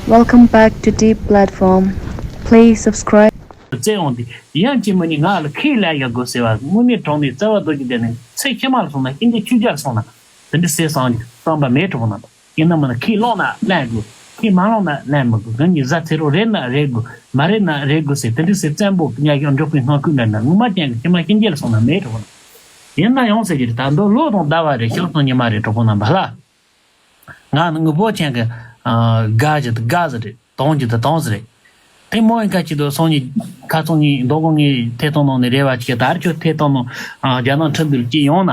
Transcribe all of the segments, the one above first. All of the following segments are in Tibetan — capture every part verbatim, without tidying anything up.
Welcome back to Deep Platform. Please subscribe. བཙལ་འོང་དུས་ཡང་གཅིག་མིན་གཉིས་ང་ལ་ཁས་ལེན་ཡག་དགོས་ཟེར་བ། དངོས་གནས་དྲང་གནས་རྩ་བ་རྡོ་རྗེ་གདན་ནས་ཚེ་ཕྱི་མ་ལ་སོང་ན་སྐྱེ་འདས་ཆོས་རྒྱལ་སོང་ན་དེ་འདྲ་ཟེར་བསམ་གྱི་བསམ་པ་མེད་གྲོགས་པོ་རྣམ་པ། ཡིན་ན་མིན་ན་ཁས་བླངས་ན་ལེན་དགོས། ཁས་མ་བླངས་ན་ལེན་མི་དགོས། གང་གི་གཟའ་ཚེ་རོགས་རེད་ན་རེད་དགོས། མ་རེད་ན་རེད་དགོས་ཟེར། དེ་འདྲ་ཟེར་བཙན་པོ་གི་ཉག་གཞོག་འབྲོག་པའི་སྔ་ཁུག་འདྲ་འདྲ་ངོ་མ་ཅན་གྱི་ཕྱི་མ་སྐྱེ་འདས་ལ་སོང་ན་མེད་གྲོགས་པོ་རྣམ་པ། ཡིན་ན་ཡང་ཟེར་གྱི་རེད། ད་མདོ་ལོ་དང་ཟླ་བ་རེད། ཞག་དང་ཉི་མ་རེད་གྲོགས་པོ་རྣམ་པ་ལ། ང་ནི་དངོས་པོ་ཅན་གྱི་ཨ་དགའ་ཞིག་ཏུ་དགའ་ཟིག་རེད། དང་གི་དུ་དང་ཟིག་རེད། དེ་མོ་ཡིན་ཁ་ཅིག་ཏུ་སང་ཉིན་ཁ་སང་ཉིན་མདོ་དགོང་ངའི་ཐད་གཏོང་ནང་ནས་རེ་བ་ཅིག་ད་ར་ཁྱོད་ཐད་གཏོང་ནང་ཨ་རྒྱ་ནག་ཁྲིན་ཏུར་སྐྱེས་ཡོང་ན།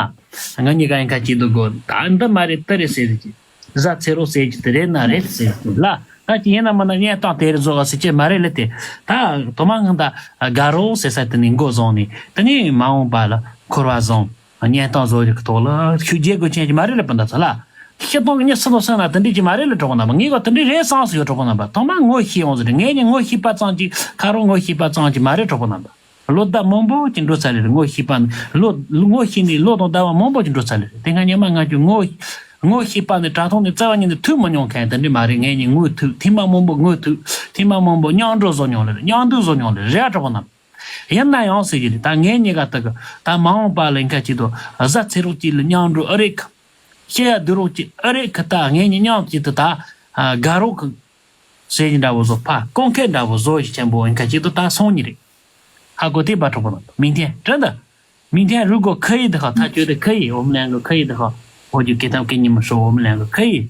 ང་གཉིས་ཀ་ཡིན་ཁ་ཅིག་ཏུ་དགོས། ད་འདི་མ་རེད་དེ་རེད་ཟེར་གྱི། གཟའ་ཚེ་རོགས་ཟེར་གྱི་དེ་རེད་ན་རེད་ཟེར་གྱི་ལ། ད་ཅི་ཡིན་ན་མིན་ན་གཉེན་སྟོན་དེ་རེད་བཟོ་ག་ཟེར་གྱི་མ་རེད་ལ། དེ་ད་དུ་མ་ངང་ད་དགའ་རོགས་ཟེར་ས་དེ་ནས་འགོ་བཟུང་ནས་དེ་ནས་མ་འོངས་པ་ལ་འཁོར་བ་བཟང་། གཉེན་སྟོན་བཟོ་རྒྱུ་གི་ཐོག་ལ་ཤུགས་རྒྱག་དགོས་ཆེན་གྱི་མ་རེད་ལ། སྤུན་ཟླ་ཚོ་ལ། སྤྱིར་བཏང་གི་མྱི་སུ་དང་སུ་ན་དེ་འདྲས་ཀྱི་མ་རེད་ལ་གྲོགས་པོ་རྣམ་པ། ངས་གོ་དེ་འདྲས་རེད་བསམ་སོ་ཡོད་གྲོགས་པོ་རྣམ་པ། ཐོག་མར་ངོ་ཤེས་ཡོང་ཟེར། ངས་ནི་ངོ་ཤེས་པ་ཙམ་གྱིས་ཁ་རོག་ངོ་ཤེས་པ་ཙམ་གྱིས་མ་རེད་གྲོགས་པོ་རྣམ་པ། ལོ་ཟླ་མང་པོ་ཅིག་འགྲོ་ཚར་ལེ་རེད། ངོ་ཤེས་པ་ནི་ལོ་ངོ་ཤེས་ནས་ལོ་དང་ཟླ་བ་མང་པོ་ཅིག་འགྲོ་ཚར་ལེ་རེད། དེ་སྔ་ཉི་མ་ང་ཚོས་ངོ་ངོ་ཤེས་པ་ནི་དྲ་ཐོག་ནས་རྩ་བ་ཉིད་ནས་ཐུག་མི་མྱོང་མཁན་དེ་འདྲས་མ་རེད། ངས་ནི་ངོ་ཐུག་ཐེངས་མ་མང་པོ་ངོ་ཐུག་ཐེངས་མ་མང་པོ་མཉམ་འགྲོ་བཟོ་མྱོང་ལེ་རེད། མཉམ་འདུག་བཟོ་མྱོང་ལེ་རེད་གྲོགས་པོ་རྣམ་པ། ཡིན་ན་ཡང་ཟེར་གྱི་རེད། ད་ངེད་གཉིས་ཀ་དག་གི་ད་མ་འོངས་པ་ལ་ཡིན་ཁ་ཅིག་ཏུ་གཟའ་ཚེ་རོགས་གཅིག་ལ་མཉམ་འགྲོ་ཨེ་རེད་གི། སྐྱེ་ཡ་སྡོད་རོགས་གཅིག་ཨེ་རེད་གི། ད་ངེད་གཉིས་མཉམ་གཅིག་ཏུ་ད་དགའ་རོགས་གི་ཟེར་གྱི་འདྲ་བོ་བཟོ། ཕ་ཀོང་ཁེ་འདྲ་བོ་བཟོ་ཞིག་ཆེན་པོ་ཡིན་ཁ་ཅིག་ཏུ་ད་སོང་ཉི་རེད། ཧ་གོ་དེ་བ་གྲོགས་པོ་རྣམ་པ། མིང་ཐན་དྲན་ད། མིང་ཐན་རུ་གོ་ཁ་ཡི་དི་ཧ་ཐ་ཅོ་དི་ཁ་ཡི་འོ་མ་ལན་གོ་ཁ་ཡི་དི་ཧ། འོ་རྒྱུ་ཀེ་ཐམ་ཀེ་ཉི་མ་ཧྲོ་འོ་མ་ལན་གོ་ཁ་ཡི།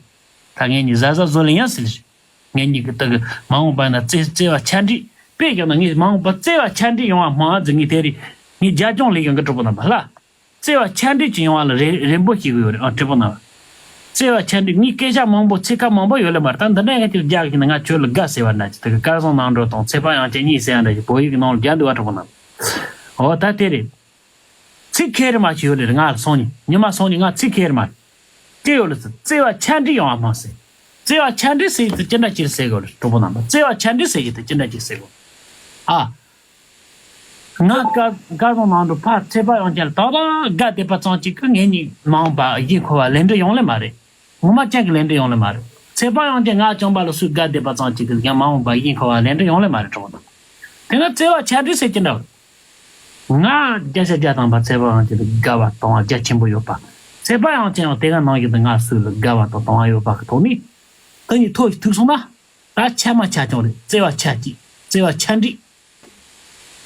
ད་ངེད་གཉིས་གཟའ་གཟའ་བཟོ་ལེ་ཡང་སྲིད་ལེ། ངེད་གཉིས་ཀྱི་དག་གི་མ་འོངས་པ་ན་བརྩེ་བརྩེ་བ་ཆ་འགྲིག་དཔེ་བཞག་ན་ངས་མ་འོངས་པ་བརྩེ་བ་ཆ་འགྲིག་ཡོང་བ་སྨོན་ཨ་ཙི་ངས་དེ་རེད། ངས་རྒྱ་སྐྱོང་ལས་ཀྱང་གི་གྲོགས་པོ་རྣམ་པ་ལ། བརྩེ་བ་ཆ་འགྲིག་ཅིག་ཡོང་བ་ལ་རེ་རེ་འབོད་བྱེད་དགོས་ཡོད་རེད་ཨ་གྲོགས་པོ་རྣམ་པ། བརྩེ་བ་ཆ་འགྲིག་ངས་སྐད་ཆ་མང་པོ་ཚིག་ཁ་མང་པོ་ཡོད་ལེ་མ་རེད། ད་འདི་འདྲ་ཡང་ཅིག་རྒྱག་གི་ན་ང་ཁྱོད་ལ་དགའ་ཟེར་བ་འདྲ་ཅིག་དེ་གི་སྐལ་བཟང་རྣམ་གྲོལ་དང་ཚེ་དཔག་དབྱངས་ཅན་གཉིས་ཟེར་ཡ་འདྲ་ཅིག་བོད་ཡིག་གི་ནང་ལ་རྒྱག་འདུག་བ་གྲོགས་པོ་རྣམ་པ། འོ་ད་དེ་རེད། ཚིག་ཁེ་རི་མ་ཞིག་ཡོད་ལེ་རེད། ང་ལ་སོང་ཉི་ཉི་མ་སོང་ཉི་ང་ཚིག་ཁེ་རི་མ་རེད། དེ་ཡོད་ལེ་ཚེ་བརྩེ་བ་ཆ་འགྲིག་ཡོང་བ་མ་ཟེར། བརྩེ་བ་ཆ་འགྲིག་ཟེར་གྱི་དེ་ཅི་འདྲ་ཅིག་ཟེར་དགོས་རེད་གྲོགས་པོ་རྣམ་པ། བརྩེ་བ་ཆ་འགྲིག་ཟེར་གྱི་དེ་ཅི་འདྲ་ཅིག་ཟེར་དགོས། ཨ། ང་སྐལ་སྐལ་བཟང་རྣམ་གྲོལ་ཕ་ཚེ་དཔག་དབྱངས་ཅན་ལ་ད་ལྟ་དགའ་བསྡད་པ་ཙམ་གཅིག་གིས་ངེད་གཉིས་མ་འོངས་པ་གཞིས་འཁོར་བ་ལེན་འདོད་ཡོང་ལེ་མ་རེད། ངོ་མ་ཅན་གྱི་ལེན་འདོད་ཡོང་ལེ་མ་རེད། ཚེ་དཔག་དབྱངས་ཅན་ང་བྱམས་པ་ལ་སུས་དགའ་བསྡད་པ་ཙམ་གཅིག་གིས་ཡང་མ་འོངས་པ་གཞིས་འཁོར་བ་ལེན་འདོད་ཡོང་ལེ་མ་རེད་གྲོགས་པོ་དང་། དེ་ན་བརྩེ་བ་ཆ་འགྲིག་ཟེར་གྱི་འདྲ་བ། ང་བརྒྱ་ཆ་བརྒྱ་ཐམ་པ་ཚེ་དཔག་དབྱངས་ཅན་ལ་དགའ་བ་དང་རྒྱ་ཆེན་པོ་ཡོད་པ། ཚེ་དཔག་དབྱངས་ཅན་ཡང་དེ་ག་ནང་བཞིན་དུ་ང་སུ་ལ་དགའ་བ་དང་དང་བ་ཡོད་པ་གི་ཐོག་ནས་དེ་གཉིས་ཐོག་ཐུག་སོང་ན། ད་ཆ་མ་ཆ་ཀྱང་རེད། བརྩེ་བ་ཆ་གཅིག་བརྩེ་བ་ཆ་འགྲིག་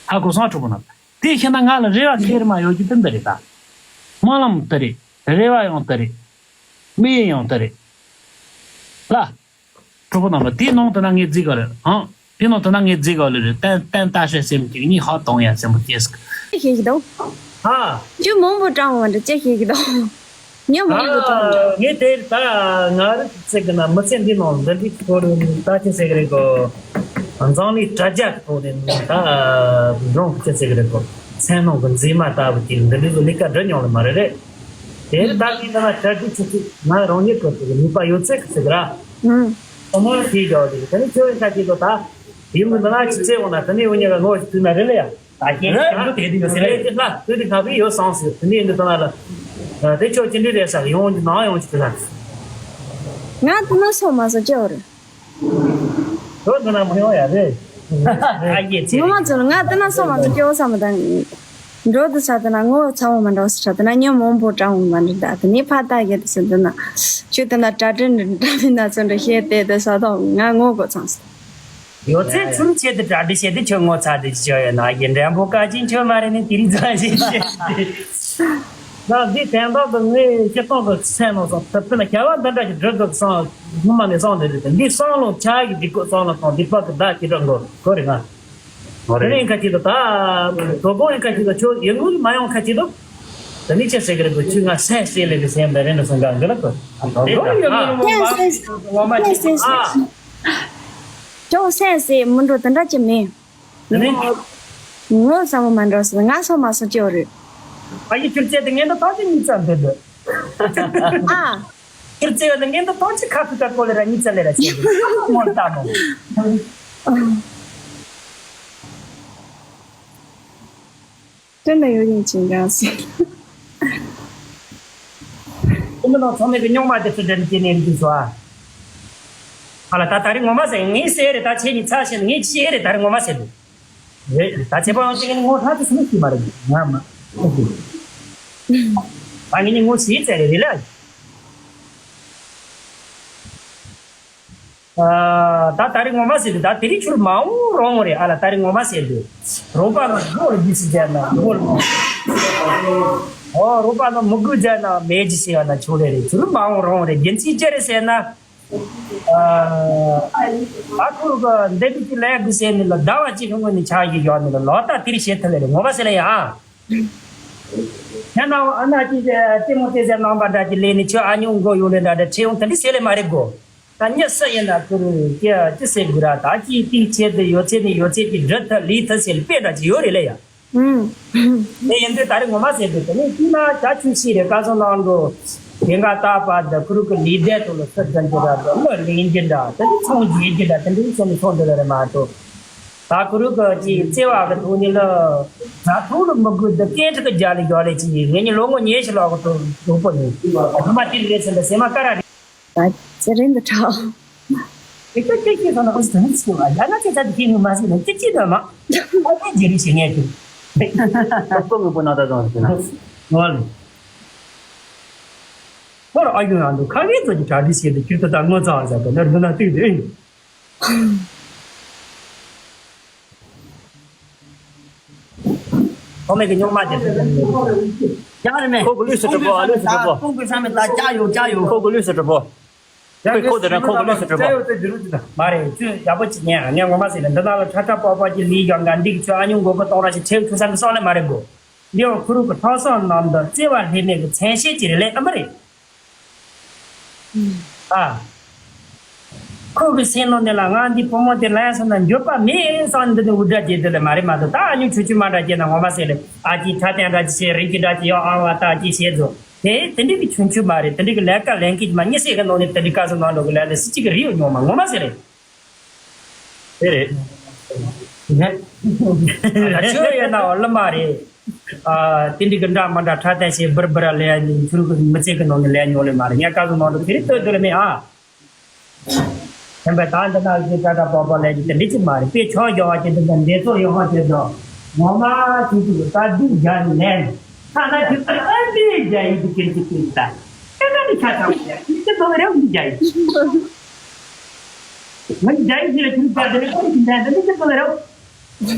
ཧ་གོ་སོང་གྲོགས་པོ་རྣམས། དེ་ཤེས་ན་ང་ལ་རེ་བ་ཁེར་མ་ཡོད་རྒྱུ་དེ་འདི་རེད་ད། སྨོན་ལམ་དེ་རེད། རེ་བ་ཡང་དེ་རེད། དམིགས་ཡུལ་ཡང་དེ་རེད། ལ། གྲོགས་པོ་རྣམས་དེའི་ནང་དུ་ན་ངས་རྫིག་ག་རེད་ཨང་། དེའི་ནང་དུ་ན་ངས་རྫིག་ག་ལེ་རེད། བསྟན་བསྟན་ལྟ་བཤད་སེམས་ཀྱི་གཉིས་ཧ་གཏོང་ཡ་སེམས་པོ་སྐྱེས་སི། ཅི་ཤེས་ཀྱི་འདུག་ཧ། ཁྱོད་མང་པོ་དྲང་བ་འདྲ་ཅི་ཤེས་ཀྱི་འདུག་ཉོན་མོངས་པའི་ཐོག་ནས། ངས་དེར་ད་ང་རིག་ཚིག་གི་ན་མི་ཚེ་འདི་ནང་འདི་འདྲའི་ཐོག་ནས་ད་ཅི་ཟེར་གི་རེད་གོ། འཛམ་གླིང་དྲ་རྒྱ་གི་ཐོག་ནས་ད་རང་གི་ཅི་ཟེར་གི་རེད་གོ། མཚན་ནང་གི་མཛེས་མ་ལྟ་བུ་ཅིག་འདི་འདྲའི་བཟོ་ལས་ཀ་འགྲུབ་མྱོང་ལེ་མ་རེད་རེད། དེར་ད་ངས་འདི་ན་གྲ་སྒྲིག་ཆུ་ཚོད་ང་རང་ཉིད་གི་ནུས་པ་ཡོད་ཚད་གི་ཟེར་གི་ར། ཨུམ། ཨོ་མོ་དེ་རྒྱག་དེ་དེ་ནི་ཁྱོད་ཡིན་ཁ་ཅིག་གོ་ད། ཡིན་མི་འདི་ན་ཅི་ཚེ་འོང་ན་དེ་ནས་འུ་གཉིས་ཀ་ངོ་ཞིག་དུས་ན་རེད་ལེ་ཡ། ད་ཁྱེད་ཀྱི་ཁ་བུ་དེ་དུས་ཟེར་ལེ་ཅི་ལ་དུས་དེ་ཁ་བུ་ཡོད་སོང་ཟེར་དེ་ནས་འདི་དོན་ལ། དེ་ཁྱོད་ཅི་འདྲི་རེད་ཟེར་ཡོང་གི་ནང་ཡོང་གི་ལ། ང་དེ་ན་སོང་མ་སོང་སྐྱོ་རེད། ཁྱོད་འདི་ན་མ་ཡོང་ཡ་རེད། ཨ་ཡེ་ཚེ་ངོ་མ་ཚོ་ལ་ང་དེ་ན་སོང་མ་སོང་སྐྱོ་བསམ་མ་དང་། འགྲོ་དུ་ས་དེ་ན་ངོ་ཚ་བོ་མ་འདྲ་ས་དེ་ན་ཉོན་མོངས་པོ་དྲང་བོ་མ་འདྲ་ད་དེ་ནས་ཕ་ད་ཡེ་དུ་ས་དེ་ན། ཁྱོད་དེ་ན་གྲ་སྒྲིག་འདྲ་མི་ན་ཚོ་འདྲ་བཤད་དེ་དེ་ས་དང་ང་ངོ་གོ་ཚང་ས། ཡོད་ཚད་ཚུར་ཆེད་དུ་གྲ་སྒྲིག་བྱས་ཏེ་ཁྱོད་ངོ་ཚ་དེ་ཅི་ཡོད་ན་ཡིན་འདྲ་པོ་བཀའ་ཅན་ཁྱོད་མ་རེད་ནི་དེ་རིགས་ཚ་ཞིག་བཤད་དེ། ད་འདི་དན་རྟགས་དུ་ངའི་སྤྱིར་བཏང་གི་སེམས་ནང་སོང་ཐུབ་པ་ན་བྱ་བ་འདི་འདྲ་ཞིག་སྒྲུབ་དགོས་བསམ་སྔོན་མ་ནས་བསམ་དེ་རེད་དེ་འདི་བསམ་བློ་ཆགས་ཀྱི་འདི་ཀོ་བསམ་བློ་དང་འདི་དཔག་གི་བདག་ཅི་འདྲ་འགོ་གོ་རེད་ང་། དེ་རིང་ཁ་ཅིག་ཏུ་ད་དོ་དགོང་ཡིན་ཁ་ཅིག་ཏུ་ཁྱོད་ཡོང་གི་མ་ཡོང་ཁ་ཅིག་ཏུ། དེ་ནི་ཅི་ཟེར་གི་རེད་གོ་ཁྱོད་ང་སེམས་ཟེར་ལེ་གི་སེམས་པ་རེད་འདྲ་སོང་ག་འདི་ལ་གོ། དོ་དགོང་ཡོང་གི་རེད་ངོ་མ་ཅིག་ཏུ་ངོ་མ་ཅིག་ཏུ་ཨ། ཁྱོད་སེམས་ཟེར་མི་འགྲོ་དེ་འདྲ་ཅི་མེད། དེ་ནི་ངོ་ཚ་བོ་མ་འགྲོ་སོང་ང་སོང་མ་སོང་ཅི་ཡོད་རེད། ཨ་ཡི་ཁྱོད་ཚེ་དེ་ངན་འདྲ་ཐག་ཅིག་གཉིས་ཚ་འདོད་འདོད། ཨ། ཁྱོད་ཚེ་བ་དེ་ངན་འདྲ་ཐག་ཅིག་ཁ་ཐུག་ད་ཀོ་ལེ་ར་གཉིས་ཚ་ལེ་ར་ཆེ་གི་མོ་ལྟ་མོ། དོན་དུ་ཡོད་ཡིན་ཅིང་འདྲ་སི། ཁོ་མི་ནང་ཚང་མས་ཀྱི་རྙོག་མ་དེ་ཚོ་དེ་ནི་དེ་ནས་འདུག་སོ་ཨ། ཨ་ལ་ད་ད་རེས་ངོ་མ་ཟེར། ངས་ཟེར་རེད། ད་ཁྱེད་གཉིས་ཚར་ཤེས་ན་ངས་ཅི་ཟེར་རེད། ད་རེས་ངོ་མ་ཟེར་འདུག་རེད། ད་ཁྱེད་པོ་ཡང་ཅིག་ངོ་ཧྲ་དུ་སུ་མི་ཤེས་མ་རེད། ང་མ། ད་ངས་ནི་ངོ་ཤེས་ཚར་རེད་རེད་ལ། ཨ། ད་ད་རེས་ངོ་མ་ཟེར་དུས་ད་དེ་རིང་ཁྱོད་མ་འོང་རང་རེད། ཨ་ལ་ད་རེས་ངོ་མ་ཟེར་དུས། རོགས་པ་ལ་སྒོ་ལ་རྒྱུ་ཞིག་བྱས་ན་སྒོ་ལ། ཨོ་རོགས་པ་ལ་མི་དགོས་བྱས་ན་མེད་ཀྱི་ཟེར་བ་ན་ཆོག་རེད་རེད། ཁྱོད་མ་འོང་རང་རེད། རྒྱུ་མཚན་ཅི་རེད་ཟེར་ན། ཨ། ཨ་ཁུ་གི་འདས་པའི་གི་ལས་དགོས་ཟེར་ནི་ལ་ཟླ་བ་གཅིག་གི་སྔོན་ནས་ཆགས་ཀྱི་ཡོད་ནི་ལ་ལོ་ལྟར་དེར་བྱེད་ཐུབ་ལེ་རེད། ངོ་མ་ཟེར་ལེ་ཡ། ཡང་ན་ཨ་ན་ཅི་ལྟད་མོ་ལྟད་ཟེར་རྣམ་པ་འདྲ་ཅིག་ལས་ནི་ཁྱོད་ཨ་ཉུང་མགོ་ཡོད་ལེ་འདྲ་འདྲ་ཁྲེལ་ཡོང་དེ་འདྲ་ཟེར་ལེ་མ་རེད་གོ། ད་མྱི་སུ་ཡིན་ན་ཁུ་རུ་ཀྱ་ཅི་ཟེར་དགོས་ར། ད་ཅི་ཏིག་ཆེད་དུ་ཡོད་ཚད་ནི་ཡོད་ཚད་ཀྱི་འབྲི་ཐུབ་ལས་ཐུབ་ཟེར་ལེ་དཔེ་འདྲ་ཅིག་ཡོད་རེད་ལེ་ཡ། ཨུམ། དེ་ཡིན་དུས་ད་རེས་ངོ་མ་ཟེར་དུས་དེ་ནས་དེ་ན་བྱ་ཆུ་ཤི་རེ་བཀའ་ཟང་ནང་འགྲོ། དེ་འགའ་རྟག་པར་འདི་ཁུ་རུ་ཀི་ལི་སྡེ་ཐོག་ལ་སུ་འདྲ་འགྱུར་ར་འདི་མི་ལེན་རྒྱུ་འདྲ་དེ་འདྲ་ཚོང་རྒྱས་རྒྱུ་འདྲ་དེ་འདྲའི་སོང་ནས་ཚོང་འདི་ལ་རེ་མ་གཏོགས། ད་ཁུ་རུ་ཀི་ཅིག་བརྩེ་བ་གི་ཐོག་ནས་ལ་ཛ་ཐུག་ལ་མི་དགོས་འདི་སྐད་ཁྲི་ཀི་རྒྱ་ལ་རྒྱ་ལ་ཅིག་ངེད་གཉིས་ལོ་ངོ་ཉི་ཤུ་ལྷག་གི་ཐོག་གྲོགས་པོ་ཡིན། ཨ་མ་དེ་རེད་ཟེར་འདི་སེམས་མ་ཀ་ར་རེད། ད་ཚེ་རིང་དུ་གྲགས། དེ་ཚོ་སྐད་ཆ་བཟོ་ན་ཨོ་ཙི་ནི་སྐྱོ་བ་ཡ་ན་ཚེ་ཚ་དེ་ཁྱེད་ངོ་མ་ཟིན་ན་སྐྱིད་སྐྱིད་དུ་མ། ཨ་ཁྱེད་རྗེས་རིང་བྱེད་ངེས་ཀྱི། ཁོ་ངོ་པོ་ན་ད་བཟང་ཟིན་ན། ངོ་ལ། ཁོར་ཨ་ཡུ་ཡང་འདུག་ཁ་ངེས་ཚོ་གི་གྲ་སྒྲིག་བྱེད་དུ་ཁྱེད་ཚོ་ད་ངོ་ཚ་བ་ཟ་དོ་ནར་འདུ་ན་ཏིག་དེ། ཁོ་མེད་ཀྱི་རྙོག་མ་དེ། ཡང་རེད་མེད། ཁོ་གི་ལུས་སུ་གྲུབ་པོ་ཨ་ལུས་སུ་གྲུབ་པོ། ཁོང་གི་བསམ་མེད་ད་ཅག་ཡོད་ཅག་ཡོད། ཁོ་གི་ལུས་སུ་གྲུབ་པོ། ཁོས་ཁོ་དེ་འདྲ་ཁོ་གི་ལུས་སུ་གྲུབ་པོ། མ་རེད་ཁྱོད་ཡག་པོ་ཅིག་ཉན། ངས་ངོ་མ་ཟེར་ན་འདི་ནང་ལ་ཁྲ་ཁྲ་པག་པག་ཅིག་ལུས་ཡོང་ག་འདི་གི་ཁྱོད་ཨ་ཉུང་མགོ་སྐོར་གཏོང་ར་ཞིག་ཁྲེལ་ཁུ་སང་གི་སང་ལེ་མ་རེད་གོ། འདི་ཡང་ཁུ་རུ་གི་ཐང་སང་ནང་འདི་བརྩེ་བ་ལྷད་མེད་ཀྱི་མཚན་ཤས་ཅིག་རེད་ལེ་ཨ་མ་རེད། ཨ། ཁོ་གི་སེམས་ནང་དེ་ལ་ང་འདི་བུ་མོ་དེ་ལན་སོང་ན་འགྱོད་པ་མེད་སང་འདི་ནི་འུར་སྒྲ་བྱེད་དེ་ལ་མ་རེད་མ་གཏོགས་ད་ཨ་ཉུང་ཆུ་ཆུ་མ་འདྲ་བྱེད་ན་ངོ་མ་ཟེར་ལེ་ཨ་ཅིག་ཁྲ་ཐན་འདྲ་ཅིག་བྱེད་རིགས་ཀྱི་འདྲ་ཅིག་ཡོ་ཨང་བ་ད་ཅིག་བྱེད་ཚོ་དེ་དེ་འདྲི་གི་ཆུང་ཆུང་མ་རེད། དེ་འདྲི་གི་ལས་ཀ་ལས་མཁན་མ་གཉིས་སེ་གི་ནང་ནས་དེ་འདྲི་བཀའ་ཟུར་ནང་འགྲོ་གི་ལས་ལས་སི་གཅིག་གི་རིགས་ཡོད་ཉོ་མ་ངོ་མ་ཟེར་རེད། དེ་རེད། ད་ཆོས་ཡོད་ན་བ་ལི་མ་རེད། ཨ་དེ་འདྲི་གི་འདྲ་མ་འདྲ་ཁྲ་ཐན་ཞེས་འབུར་འབུར་ལས་ནི་ཆུ་རུ་གི་མི་ཚེ་གི་ནང་ནས་ལས་ཉོ་ལས་མ་རེད། ངས་བཀའ་ཟུར་ནང་འགྲོ་དེ་རིགས་ལྟོས་དུ་ལ་མེད་ཨ། ཁྱེད་པས་ད་འདི་ན་གཞི་ཀྲ་ཀྲ་པོ་པོ་ལས་ཀྱི་དེ་འདྲི་ཅིག་མ་རེད། དཔེ་ཆོག་རྒྱ་བ་ཅན་དེ་འདྲ་འདས་ཚོགས་ཡོང་བ་ཅན་དུ་ངོ་མ་ཁྱེད་ཀྱི་ལྟ་སྡུག་རྒྱ་ནི་ལས་ཐ་ན་ཁྱེད་ཀྱི་ཨ་འདི་རྒྱ་ཡི་དུ་ཁྱེད་ཀྱི་ཀུན་ལྟ་ཨེ་ན་ནི་ཁྱ་ཚང་བ་ཡ་ཁྱེད་ཀྱི་ཚོ་རེ་འདི་རྒྱ་ཡི་ང་རྒྱ་ཡི་ཁྱེད་ཀྱི་ཀུན་ལྟ་དེ་ནི་ཁོང་གི་འདྲ་འདི་ནི་ཁྱེད་ཚོ་རེ་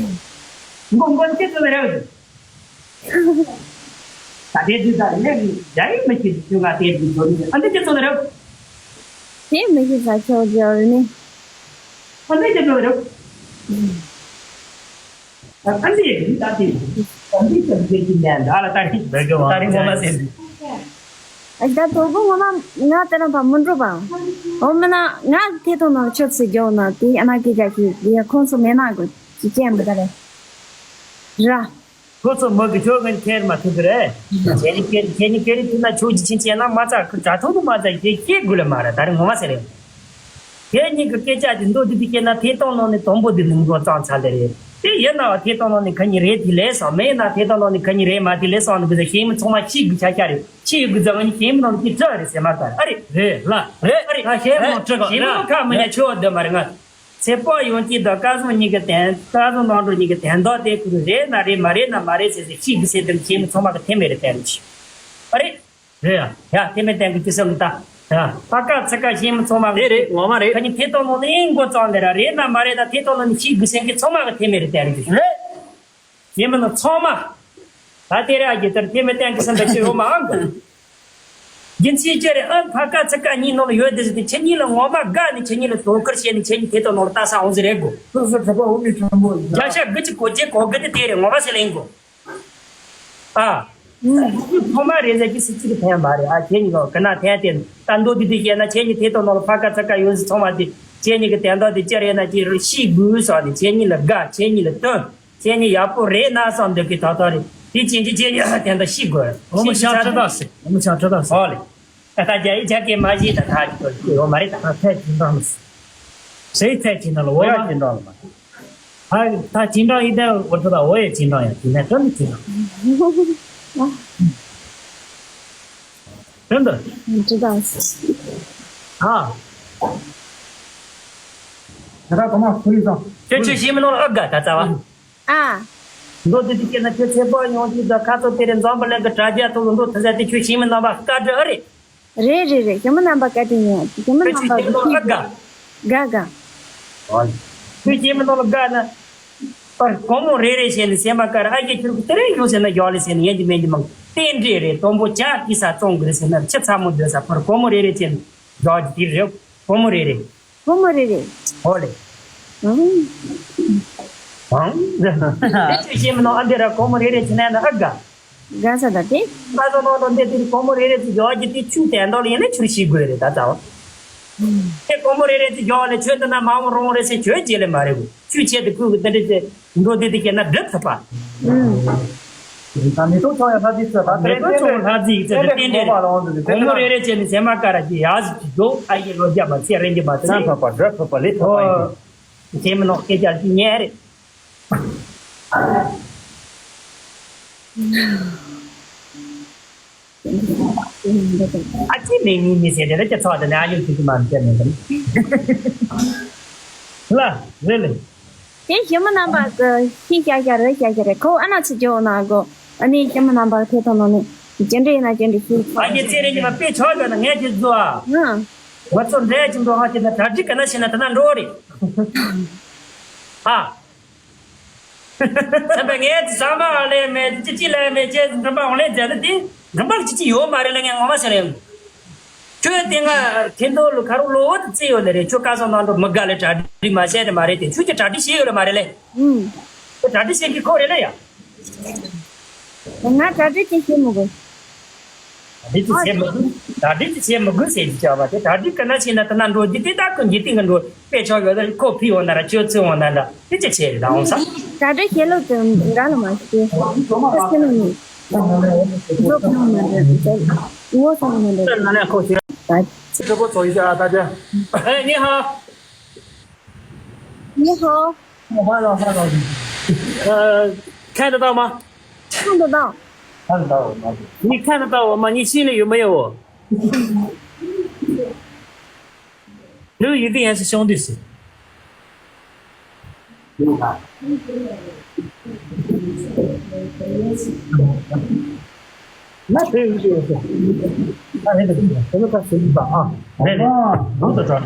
མགོ་མགོ་ཁྱེད་ཚོ་རེ། ད་ལྟའི་དུས་ད་ལས་ཀྱི་རྒྱ་ཡིག་མི་ཤེས་ཀྱི་ང་ལྟའི་དུས་ཚོད་ནི་ཨ་འདི་ཅི་ཚོད་རེད། དེ་མི་ཤེས་ས་ཆོག་རྒྱ་རེད་ནི། ཨ་འདི་ཅི་ཚོད་རེད། ཨ་འདི་ཡིན་ད་དེ་ཨ་འདི་ཅི་འདི་ཅི་ནས་ད་ལ་ད་རིང་ད་རིང་ངོ་མ་ཟེར་འདི། ཨ་ད་དོ་དགོང་ངོ་མ་ང་དེ་རང་པ་མི་འགྲོ་པ། འོ་མིན་ན་ང་དེ་དང་ནང་ཆབ་སྲིད་རྒྱག་ན་དེ་ཨ་ན་སྐད་ཆ་ཞིག་དེ་ཁོང་ཚོ་མེད་ན་དགོས་ཅི་ཅན་མི་ད་རེད། ར། ཁོ་ཚོ་མི་གི་ཁྱོད་ངན་ཁྱེར་མ་ཐུབ་ཀི་རེད། ཁྱེད་ནི་ཁྱེད་ཁྱེད་ནི་ཁྱེད་རི་ཐུབ་ན་ཆོས་ཀྱི་ཆིན་ཆེན་ན་མ་ཚ་ཁུ་གྲ་ཐུང་དུ་མ་ཚ་ཁྱེད་ཁྱེད་དགོས་ལ་མ་རེད། ད་རེ་ངོ་མ་ཟེར་རེད། ཁྱེད་གཉིས་ཀྱི་སྐད་ཆ་དེ་མདོ་དེ་དུ་སྐྱེས་ན་ཐེ་གཏོང་ནང་ནས་དང་པོ་དེ་ནི་མགོ་གཙང་ཚ་ལེ་རེད། དེ་ཡིན་ན་བ་ཐེ་གཏོང་ནང་ནས་ཁ་ཉིན་རེད་དེ་ལས་སོང་མེད་ན་ཐེ་གཏོང་ནང་ནས་ཁ་ཉིན་རེད་མ་དེ་ལས་སོང་ནི་གི་ཟེར་ཤེས་མི་ཚང་མ་ཤི་དགོས་ཆ་ཤ་རེད། ཤི་ཡོད་གི་ཟེར་ནི་ཤེས་མི་ནང་གི་ཙག་རེད་ཟེར་མ་ད་ཨ་རེད། རེད་ལ་རེད་ཨ་རེད་ང་ཤེས་མི་ནང་ཁྲི་ག་ཤེས་མི་ནང་ཁ་མི་ཉ་ཆོས་འདི་མ་རེད་ང་། ཚེ་དཔག་ཡོང་གི་དང་བཀའ་བཟང་གཉིས་ཀྱི་དན་བཀའ་བཟང་ནང་འགྲོ་གཉིས་ཀྱི་དན་རྟགས་དེ་ཁུ་རེད་ན་རེད་མ་རེད་ན་མ་རེད་ཟེར་ཟེར་ཤིག་གི་ཟེར་དེ་ཤེས་མི་ཚང་མ་གི་ཐེ་མེད་རེད་བསྟན་གྱི། ཨ་རེད། རེད་ཡ། ཡ་ཐེ་མེད་བསྟན་གི་ཅི་བསམ་གི་ད། ཡ། ཕ་ཀ་ཚ་ཀ་ཤེས་མི་ཚང་མ་དེ་རེད་ངོ་མ་རེད། ཁ་ཉིན་ཐེ་གཏོང་ནང་ནས་མགོ་བཙོང་ལེ་ར་རེད་ན་མ་རེད་ན་ཐེ་གཏོང་ནང་ནས་ཤིག་གི་ཟེར་གི་ཚང་མ་གི་ཐེ་མེད་རེད་བསྟན་གི། རེད། ཡིན་མིན་ན་ཚང་མ། ད་དེ་རེད་ཨ་ཀྱི་དེར་ཐེ་མེད་བསྟན་གི་བསམ་པ་ཞིག་ཡོད་མ་ཨང་གི། རྒྱུ་མཚན་ཅི་རེད་ཨ་ཕ་ཀ་ཚ་ཀ་གཉིས་ནང་ལ་ཡོད་དེ་ཟེར་ཏེ་ཁྱེད་གཉིས་ལ་ངོ་མ་དགའ་ནས་ཁྱེད་གཉིས་ལ་དོ་ཁུར་བྱས་ནས་ཁྱེད་གཉིས་དེ་དང་ནང་ལ་ལྟ་ས་འོང་ཟེར་རེད་གོ། སོ་སོ་གྲོགས་པོ་འོ་མི་ཆེན་པོ་ཡིན་ན། བརྒྱ་ཆ་དགུ་གཅིག་གོ་བརྒྱད་གོ་དགུ་དེ་དེ་རེད་ངོ་མ་ཟེར་ལེན་གོ། ཨ། ཐོག་མ་རེད་ཟེར་གྱི་སྲིད་ཅིག་ཕན་མ་རེད་ཨ་ཁྱེད་གཉིས་ཀ་གི་ན་ཐན་ཏེ་ད་མདོ་དེ་དེ་བཤད་ན་ཁྱེད་གཉིས་དེ་དང་ནང་ལ་ཕ་ཀ་ཚ་ཀ་ཡོད་ཟེར་ཚང་མ་དེ་ཁྱེད་གཉིས་ཀྱི་དན་རྟགས་དེ་ཅི་རེད་ན་ཅི་རུ་ཤི་དགོས་སོགས་ནས་ཁྱེད་གཉིས་ལ་དགའ་ཁྱེད་གཉིས་ལ་བསྟུན། ཁྱེད་གཉིས་ཡག་པོ་རེད་ན་བསམ་འདོད་ཀྱི་ཐོག་ཐོག་རེད། དེ་ཅན་གྱི་ཁྱེད་གཉིས་དེ་འདྲ་ཤི་དགོས། འོ་མི་ཤང་ཁྲི་དག་སེ། འོ་མི་ཤང་ཁྲི་དག་སེ། ཨོ་ལེ། ད་ལྟ་རྒྱ་ཡིག་ཆ་སྐད་མ་བཤད་ད་ཐག་གཅོད་ཀྱི་ཡོད་མ་རེད་ད། ད་ཚད་ཅིན་ཀྲང་ལ་སེ། ཚད་ཅིན་ཀྲང་ལ་འོ་ཡ་ཅིན་ཀྲང་ལ་མ། ད་ད་ཅིན་ཀྲང་ཡིན་ད་འོ་ད་འོ་ཡ་ཅིན་ཀྲང་ཡ་ཅིན་ན་ཀྲང་ནི་ཅིན་ཀྲང་། ཀྲང་ད། ཅིན་ཀྲང་། ཨ། ད་ལྟ་གོང་མ་ཁོ་རེ་དང་། ཁྱོད་ཁྱོད་ཤེས་མི་ནོར་ཨ་དགའ་ད་ཚ་བ། ཨ། མདོ་སྡེ་དེ་སྐྱེས་ན་ཁྱོད་ཚེ་དཔག་ཡོང་གི་ད་ཁ་ཚོ་དེ་རེད། འཛམ་བུ་གླིང་གི་དྲ་རྒྱ་ཐོག་ལ་མདོ་ཐུ་ས་དེ་ཁྱོད་ཤེས་མི་ནོར་བ་བཀའ་འདྲི་ཨ་རེད། རེད་རེད་རེད། གཞོན་པ་རྣམ་པ་བཀའ་དྲིན་ཡོད། གཞོན་པ་རྣམ་པ་ཁྱོད་ཤེས་མི་ནོར་ཨ་དགའ། དགའ་དགའ། ཁྱོད་ཤེས་མི་ནོར་དགའ་ན། པར་གོང་མོ་རེ་རེ་བྱས་ནས་སེམས་པ་དཀར། ཨ་ཡེ་ཁྱོད་ཀྱི་དེ་རིང་ཡོང་ཟེར་ན་ཡག་ལེ་ཟེར་ནས་ཡན་གྱི་མན་གྱི་མང་། རྟེན་འབྲེལ་རེད། དང་པོ་ཇ་དཀྲིས་ས་བཙོང་དགོས་རེད་ཟེར་ན་ཆུ་ཚ་མོ་འདོད་ས། པར་གོང་མོ་རེ་རེ་བྱས་ནས་ཡག་གི་དེ་རེད། གོང་མོ་རེ་རེ། ཕོ་ལེ། ཨང་། ཨང་། དེ་ཆོས་ཤེས་མི་ནོར་ཨ་འདི་ར་གོང་མོ་རེ་རེ་ཆི་ནས་ན་ཨ་དགའ། དགའ་ས་ད་དེ། ཁ་སང་ནང་དུ་འདི་དེ་གོང་མོ་རེ་རེ་ཚོ་ཡག་གི་དེ་ཆུ་དན་དོ་ལ་ཡིན་ན་ཆུར་ཤི་དགོས་རེད་ད་ད་བ། དེ་གོང་མོ་རེ་རེ་ཚོ་ཡག་ལ་ཆོས་འདི་ན་མ་འོང་རོང་རེ་ཟེར་ཆོས་རྗེས་ལ་མ་རེད་གོ། ཆུ་ཆེད་དུ་ཁུག་གི་འདི་འདྲ་ཚེ། མདོ་སྡེ་དེ་སྐྱེས་ན་སྒྲུབ་ཐུབ་པ། ད་མེ་ཏོག་ཆོག་ཡ་ལྷ་རྫིག་ཚོད་ད། མེ་ཏོག་ཆོག་ལྷ་རྫིག་ཚོད་དེ་རྟེན་འབྲེལ་རེད། གོང་མོ་རེ་རེ་བྱས་ནས་སེམས་མ་དཀར་ར་གྱི་ཡག་ཟིག་གི་འདུག་ཨ་ཡེ་ལོ་རྒྱབ་པ་ཚེ་རིང་གི་མ་ཚེ། སེམས་ཕོད་པ་སྒྲུབ་ཕོད་པ་ལས་ཕོད་པ་ཡིན། ཟེར་མི་ནོར་སྐད་ཆ་ཅིག་ཉན་རེད། ཨ་ཅེ་མེ་མི་མི་ཟེར་དེ་རེད་ཀྱི་ཚོགས་དེ་ནས་ཨ་ཡོད་ཚིག་གི་མ་མི་བྱེད་མི་འདུག་ལ་རེད་ལེ། དེ་གཞོན་མི་རྣམ་པ་གི་ཤི་ཤ་ཤ་རེད་ཤ་ཤ་རེད། ཁོ་ཨ་ན་ཚི་ཇོ་ན་གོ། ཨ་ནི་གཞོན་མི་རྣམ་པ་ཐེ་ཐོ་ནོ་ནི་ཅི་འདྲ་ཡིན་ན་ཅི་འདྲ་ཤི། ཨ་ཅེ་ཚེ་རིང་གི་མ་དཔེ་ཆོག་གི་ན་ངས་ཅི་བཟོ་ཨ། ང་ཚོ་འདྲ་ཅི་འགྲོ་ཧ་ཅི་ན་གྲ་སྒྲིག་ག་ན་ཤི་ན་ད་ན་འགྲོ་རེད། ཨ། ཚན་པ་ངས་ཟ་མ་ཨ་ལས་མེད་ཅི་ཅི་ལས་མེད་ཅེས་མགྲིན་པ་འོང་ལས་མཛད་ན་དེ་མགྲིན་པ་ཅི་ཅི་ཡོད་མ་རེད་ལ་ངས་ངོ་མ་ཟེར་ཡོང་། ཁྱོད་དེ་སྔ་ཐེན་ཐོ་ལ་ཁ་རུ་ལོ་བོ་དེ་བརྩིས་ཡོད་ལེ་རེད། ཁྱོད་བཀའ་སོང་ནང་དུ་མི་དགའ་ལེ་གྲ་སྒྲིག་མ་བྱས་ནི་མ་རེད་དེ་ཁྱོད་ཀྱི་གྲ་སྒྲིག་བྱས་ཡོད་ལེ་མ་རེད་ལེ། ཁྱོད་གྲ་སྒྲིག་བྱེད་ཀྱི་ཁོ་རེད་ལེ་ཡ། ང་གྲ་སྒྲིག་ཅིག་བྱེད་མི་དགོས། གྲ་སྒྲིག་ཅིག་བྱེད་མི་དགོས། གྲ་སྒྲིག་ཅིག་བྱེད་མི་དགོས་ཟེར་གྱི་བྱ་བ་དེ་གྲ་སྒྲིག་ག་ན་བྱས་ན་ད་ན་འགྲོ་རྒྱུ་དེ་ད་ཁོ་འཇིག་རྟེན་གི་འགྲོ་དཔེ་ཆོག་ཡོད་ད་ཁོ་ཕི་འོང་ན་ར་ཁྱོད་ཚོས་འོང་ན་འདྲ་དེ་ཅི་བྱེད་རེད་ད་འོང་ས། གྲ་སྒྲིག་བྱེད་ལུགས་དེ་འདྲ་ལ་མ་ཤེས། ཁོ་སེམས་ནས་མཛོ་ཁང་མ་འདྲ་འདྲ་ངོ་སོང་མ་འདྲ་འདྲ་ན་ན་ཁོ་ཤེས། ད་直播走一下啊，大家。哎，你好。你好。 呃，看得到吗？看得到。看得到吗？你看得到我吗？你心里有没有我？刘宇定还是兄弟谁？那可以理解。那那个什么，咱们看谁一把啊？来来，能得着。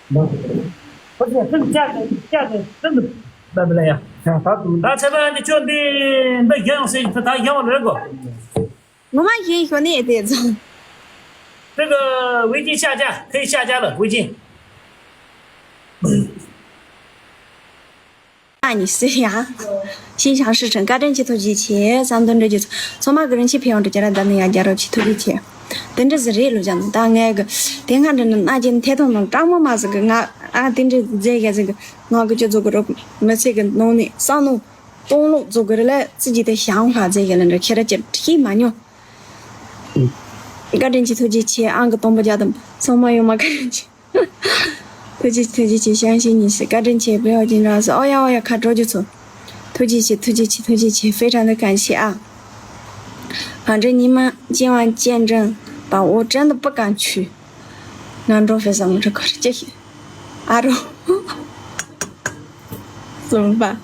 不是，这个价格，价格真的买不来呀。ད་ཚེ་བ་འདི་ཁྱོད་འདི་འདི་གཞན་ཟེར་ད་གཞན་ལ་རེད་གོ། ངོ་མ་གཞན་ཤོ་ནི་དེ་ཚོ། 这个围巾下架，可以下架了，围巾。 ཨ་ནི་སི་ཡ། ཤིན་ཤང་ཧྲི་ཁྲེན་བཀའ་དྲིན་ཆེ་ཐུགས་རྗེ་ཆེ། བསམ་དོན་འགྲུབ་རྒྱུ་ཚོ་ཚང་མ་གི་རིན་ཆེན་ཕན་ཡོན་འགྲུབ་རྒྱུ་ར་འདམ་ནི་ཡ་རྒྱ་རོ་ཆེ་ཐུགས་རྗེ་ཆེ། དེ་འདྲ་ཟིག་རེད་ལོ་ཅང་ད་ངས་གི་དེ་སྔ་འདྲི་ནི་ན་ཅན་ཐེ་ཐོང་ནང་ཀྲང་མོ་མ་ཟིག་གི་ང་ཨ་དེ་འདྲ་མཛད་ག་ཟིག་གི་ང་གི་ཅི་ཚོ་གི་རོ་མི་ཚེ་གི་ནང་ནས་བསམ་མནོ་སྟོང་ལོག་ཚོ་གི་རེད་ལ་ཙི་ཅི་དེ་ཞང་ཧ་མཛད་ག་ལ་འདྲ་ཁྱེད་ར་ཅི་ཤེས་མ་མྱོང་། བཀའ་དྲིན་ཆེ་ཐུགས་རྗེ་ཆེ་ཨང་གི་སྟོང་པ་རྒྱ་དམ་ཚང་མ་ཡོང་མ་བཀའ་དྲིན་ཆེ། ཐུགས་རྗེ་ཆེ་ཐུགས་རྗེ་ཆེ་བྱང་ཆེ་ཉིན་སྲིད་བཀའ་དྲིན་ཆེ་བེའོ་ཅིན་ར་སི་ཨོ་ཡ་ཨོ་ཡ་ཁ་དྲོ་རྒྱུ་ཚོ། ཐུགས་རྗེ་ཆེ་ཐུགས་རྗེ་ཆེ་ཐུགས་རྗེ་ཆེ་非常的感谢啊。反正你们今晚见证把我真的不敢去。ང་འགྲོ་ཕེ་ས་མ་འགྲོ་གོ་ར་ཅེ་ཤི། ཨ་རོ། སུམ་པ།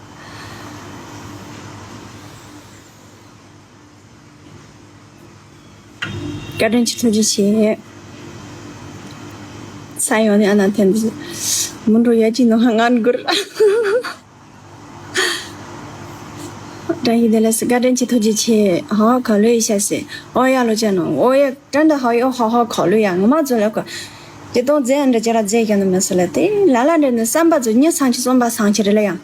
བཀའ་དྲིན་ཆེ་ཐུགས་རྗེ་ཆེ། ས་ཡོང་ནས་ཨ་ན་ཐེན་དུ་མུ་འགྲོ་ཡ་ཅི་ནོ་ཧ་ང་འགུར། བཀྲ་ཤིས་བདེ་ལེགས་སུ་བཀའ་དྲིན་ཆེ་ཐུགས་རྗེ་ཆེ། ཧ་ཧ་ཁ་ལོ་ཡི་ཤ་སེ་ཨོ་ཡ་ལོ་ཅ་ནོ་ཨོ་ཡ་བཀྲ་འདི་ཧ་ཡོ་ཧ་ཧ་ཁ་ལོ་ཡ་ངོ་མ་ཚོ་ལ་ཁོ། དེ་དོང་རྫས་འདྲ་ཅ་ར་རྫས་ཀྱང་ནི་མི་སྲིད་ལ་དེ་ལ་ལ་འདྲ་ནི་བསམ་པ་ཚོ་མྱི་སང་ཆི་བསམ་པ་སང་ཆི་རེ་ལ་ཡང་།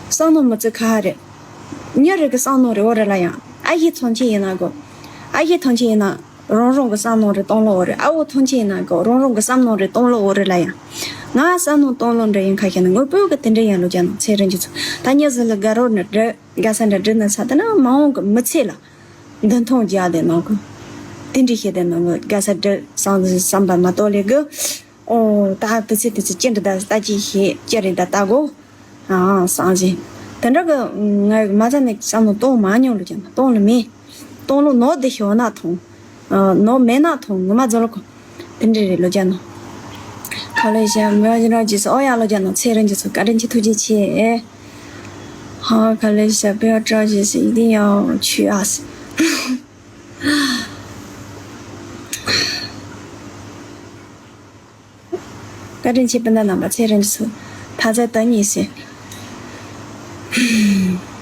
བསམ་ནོ་མི་ཚེ་ཁ་ཧ་རེད། མྱི་རེ་གི་བསམ་ནོ་རེ་འོ་རེ་ལ་ཡང་ཨ་ཡི་ཐོང་ཆེ་ཡིན་ན་གོ། ཨ་ཡི་ཐོང་ཆེ་ཡིན་ན་རང་རང་གི་བསམ་ནོ་རེ་གཏོང་ལོ་འོ་རེ་ཨ་བོ་ཐོང་ཆེ་ཡིན་ན་གོ་རང་རང་གི་བསམ་ནོ་རེ་གཏོང་ལོ་འོ་རེ་ལ་ཡང་། ང་བསམ་ནོ་གཏོང་ལོ་འདྲ་ཡིན་ཁ་ཤས་ནི་དངོས་པོ་གི་དེ་འདྲ་ཡིན་ལོ་ཅ་ནོ་ཚེ་རིང་གི་ཚོ་ད་མྱི་ཟི་ལ་དགའ་རོགས་ནི་འདྲ་དགའ་ས་འདྲ་འདྲི་ནི་ས་དེ་ན་མ་འོང་གི་མི་ཚེ་ལ་འདུན་ཐོང་རྒྱག་དེ་ནོ་གོ། དེ་འདྲ་ཤེས་དེ་ནོ་གོ་དགའ་ས་འདྲ་བསམ་བསམ་པ་མ་གཏོགས་ལས་གི། ཨོ་ད་དེ་ཚེ་དེ་ཚེ་ཅི་འདྲ་ད་ལྟ་ཅི་ཤེས་ཅི་རེད་ད་ལྟ་གོ། ཨང་སང་ཞིང་། དེ་འདྲ་གི་ངའི་མ་ཚ་ནས་བསམ་བློ་གཏོང་མ་མྱོང་ལོ་ཅན་གཏོང་ལོ་མེད། གཏོང་ལོ་ནོ་དེ་ཤོ་ན་ཐོང་། ནོ་མེད་ན་ཐོང་ངོ་མ་རྫོ་ལོ་གོ། དེ་འདྲ་རེད་ལོ་ཅན་ནོ། 好了一下，不要紧张，就是欧阳老师呢，确认就是，感谢你，突击切。好，看了一下，不要着急，是一定要去啊。感谢你，本来那么确认就是，他在等你些。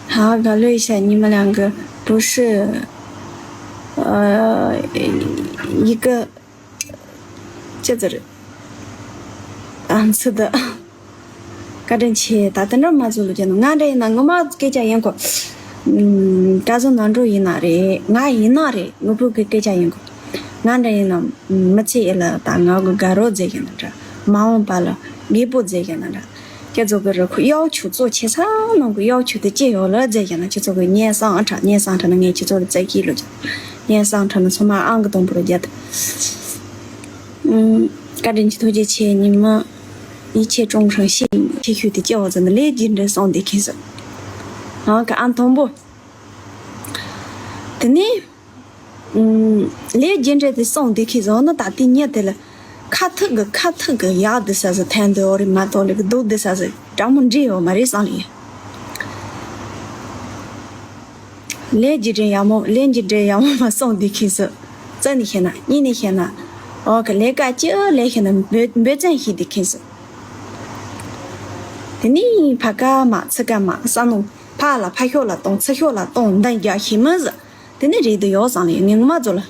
好，考虑一下，你们两个不是，呃，一个 ཅི་ཟེར། ཨ་མཚི་ད། བཀའ་དྲིན་ཆེ། ད་དེ་འདྲ་མ་བཟོ་ལོ་ཅན་ང་འདྲ་ཡིན་ན་ངོ་མ་སྐད་ཆ་ཡིན་གོ། ཨུམ། བཀྲ་བཟང་ནང་འགྲོ་ཡིན་ན་རེད། ང་ཡིན་ན་རེད། ངོ་བོ་གི་སྐད་ཆ་ཡིན་གོ། ང་འདྲ་ཡིན་ན་མི་ཚེ་ཡི་ལ་ད་ང་གི་དགའ་རོགས་མཛད་ཀྱི་ན་འདྲ། མ་འོངས་པ་ལ་རྒད་པོ་མཛད་ཀྱི་ན་འདྲ། ཁྱེད་ཚོ་གི་རི་ཁུ་གཡོག་ཆུ་གཙོ་ཆེ་ས་ནང་གི་གཡོག་ཆུ་དེ་ཅི་ཡོད་ལ་མཛད་ཀྱི་ན། ཁྱེད་ཚོ་གི་ཉན་སང་ཨ་ཁྲ་ཉན་སང་ཁྲ་ན་ངས་ཁྱེད་ཚོ་ལ་བཙལ་གྱི་ལོ་ཅན། ཉན་སང་ཁྲ་ན་ཚོ་མ་ཨང་གི་དང་པོ་རུ་རྒྱ་དེ། ཨུམ། བཀའ་དྲིན་ཆེ། ཐུགས་རྗེ་ཆེ། ཉི་མ་一切众生幸福ཁྱེད་ཤུལ་དེ་སྐྱེ་བ་ཙམ་ལས་རྒྱུ་འབྲས་སོང་དེ་ཁེ་སི། ཨང་གི་ཨང་དང་པོ། དེ་ནས། ཨུམ། ལས་རྒྱུ་འབྲས་དེ་སོང་དེ་ཁེ་སི་ནི་ད་དེ་ཉིད་དེ་ལ། ཁ་ཐུག་གི་ཁ་ཐུག་གི་ཡག་དེ་ས་ཟི་ཐན་དེ་འོ་རེ་མ་གཏོགས་ལེ་གི་སྡུག་དེ་ས་ཟི་དྲང་མོ་འདྲེ་ཡོད་མ་རེད་བསམ་ལེ། ལས་རྒྱུ་འབྲས་ཡག་མོ་ལས་རྒྱུ་འབྲས་ཡག་མོ་མ་སོང་དུས་ཁེ་སི། རྩ་ནས་བཤད་ན་གཉིས་ནས་བཤད་ན། འོ་གི་ལས་ཀ་ཅི་ལས་བཤད་ན་འབོད་འབོད་བཙན་ཞིག་དུས་ཁེ་སི། དེ་ནས་ཕ་ཀ་མ་ཚི་ཀ་མ་ས་ནོ་ཕ་ལ་ཕ་ཤོག་ལ་གཏོང་ཚི་ཤོག་ལ་གཏོང་འདང་རྒྱག་ཤེས་མི་ཟི། དེ་ནས་རེད་དུ་ཡོད་བསམ་ལེ་ངས་ངོ་མ་ཚོ་ལ།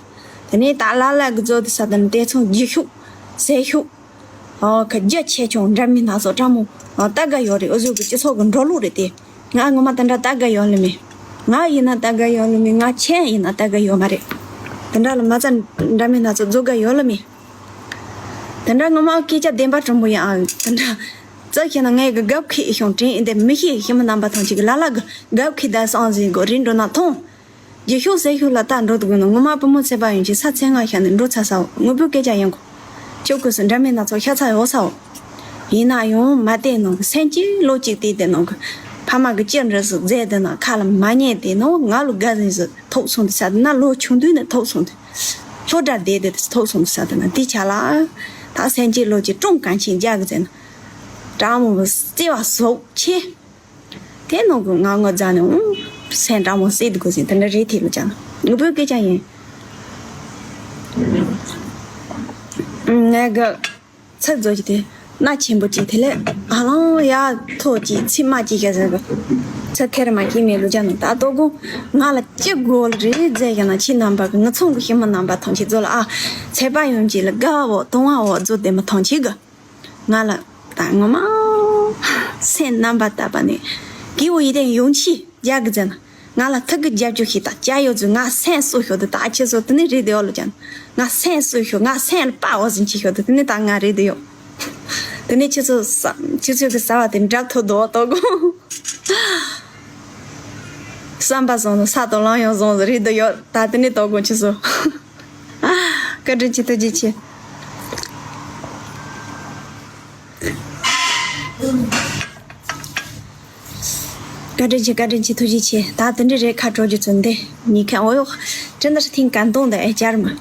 དེ་ནས་ད་ལ་ལ་གི་ཚོ་དེ་ས་དེ་ནས་དེ་ཚོ་རྒྱུ་ཤོག་ཟས་ཤོག་ཨོ་ཁ་རྒྱ་ཆེ་ཆུང་འདྲ་མིན་སྣ་ཚོགས་ཕྲ་མོ། ཨོ་ལྟ་ག་ཡོད་རེད། འུ་ཚོ་གི་སྤྱི་ཚོགས་ཀྱི་འགྲོ་ལུགས་རེད་དེ། ང་ངོ་མ་དེ་འདྲ་ལྟ་ག་ཡོད་ལེ་མེད། ང་ཡིན་ན་ལྟ་ག་ཡོད་ལེ་མེད། ང་ཁྱེད་ཡིན་ན་ལྟ་ག་ཡོད་མ་རེད། དེ་འདྲ་ལ་མ་རྩ་འདྲ་མིན་སྣ་ཚོགས་རྫོགས་ག་ཡོད་ལེ་མེད། དེ་འདྲ་ངོ་མ་སྐད་ཆ་བདེན་པ་དྲང་པོ་ཡང་དེ་འདྲ། རྩ་ཤེས་ན་ངས་གི་རྒབ་ཁེ་ཤོང་དྲན་ཨེ་འདེ་མི་ཤེས་ཤི་མི་རྣམ་པ་ཐང་ཅིག་གི་ལ་ལ་གི་རྒབ་ཁེ་ད་སང་ཟིན་གོ་རིན་འགྲོ་ན་ཐོང་། རྒྱུ་ཤོག་ཟས་ཤོག་ལ་ལྟ་འགྲོ་འདུག་ན་ངོ་མ་བུ་མོ་ཚེ་པ་ཡོང་ཅིག་ས་ཚེ་ང་ཤ་ནས་འགྲོ་ཚ་ས་འོ་ངོ་བོ་སྐད་ཆ་ཡོང་གོ། ཁྱོད་ཀུ་སུ་འདྲ་མིན་སྣ་ཚོགས་ཤ་ཚ་ཡོད་ས་འོ། ཡིན་ན་ཡང་མ་བལྟས་ནང་གི་སེམས་ཀྱི་བློ་གཅིག་བལྟས་ཏེ་ནང་གི་ཕ་མ་གི་ཅི་འདྲ་ཟིག་མཛད་དེ་ན་ཁ་ལ་མ་ཉན་དེ་ནང་ང་ལོ་དགའ་ཟིན་ཟིག་ཐོག་སོང་དུ་ས་དེ་ན་ལོ་ཆུང་དུས་ནས་ཐོག་སོང་དུ་ལྷོ་དྲ་བསྡད་དེ་ཐོག་སོང་དུ་ས་དེ་ན་དེ་ཆ་ལ་ད་སེམས་ཀྱི་བློ་གཅིག་ཀྲུང་གང་ཆེན་རྒྱག་གི་ཟེར་ན་དྲང་མོ་བརྩེ་བ་ཟོག་ཆེ། དེ་ནང་གི་ང་ངོ་རྫ་ནས་འུང་སེམས་དྲང་མོ་སྲིད་དགོས་ཟིན་དེ་འདྲ་རེད་དེ་ལོ་ཅང་ངུ་བོའི་སྐད་ཆ་ཡིན། ངས་གི་ཚིག་རྫོགས་ཀྱི་དེ་སྣ་ཆེན་པོ་ཅིག་དེ་ལས་ཨ་ལང་ཡ་ཐོག་ཅིག་ཚིག་མ་ཅིག་ག་ཟེར་གི་ཚིག་ཁེར་མ་སྐྱེས་མེད་ལོ་ཅང་ནང་ད་ལྟོ་གོ་ང་ལ་ཅི་དགོས་ལ་རེད་ཟེར་གི་ན་ཁྱི་རྣམ་པ་གི་ངི་ཚང་གི་ཤི་མི་རྣམ་པ་ཐང་ཆེ་རྫོགས་ལ་ཨ་ཚད་པ་ཡོང་ཅིག་ལ་དགའ་བོ་གཏོང་བ་བོ་རྫོགས་དེ་མི་ཐང་ཆེ་གི་ང་ལ་ད་ངོ་མ་སེམས་རྣམ་པར་དག་པ་ནས་གི་འོ་ཡི་དེ་ཡོང་ཆི་རྒྱག་གི་ཟེར་ན་ང་ལ་ཐུག་གི་རྒྱབ་ཆོག་ཤིག་ད་ཅ་ཡོད་ཚུལ་ང་སེམས་གསོ་ཤོག་དུ་ད་ཁྱེད་ཚོ་དེ་ནི་རེད་དེ་ཡོད་ལ་ཀྱང་ང་སེམས་གསོ་ཤོག་ང་སེམས་ལ་དཔའ་བ་ཟིན་ཆི་ཤོག་དུ་དེ་ནི་ད་ང་རེད་དེ་ཡོད་དེ་ནི་ཁྱེད་ཚོ་ས་ཁྱེད་ཚོ་གི་ཟ་བ་དེ་འདྲ་ཐོ་དོ་དོ་གོ་བསམ་པ་བཟང་ནི་ས་དང་ལང་ཡང་བཟང་རེད་དེ་ཡོད་ད་དེ་ནི་དོ་གོ་ཁྱེད་ཚོ། བཀའ་དྲིན་ཆེ་ཐུགས་རྗེ་ཆེ། བཀའ་དྲིན་ཆེ་བཀའ་དྲིན་ཆེ་ཐུགས་རྗེ་ཆེ། ད་དེ་འདྲ་རེད་ཁ་གྲོ་རྒྱུ་ཚོད་འདི་ཉི་ཁ་འོ་ཡོ། དྲན་ད་ཧྲི་ཐིང་གན་དོང་འདི་ཨེ་བཅར་མ།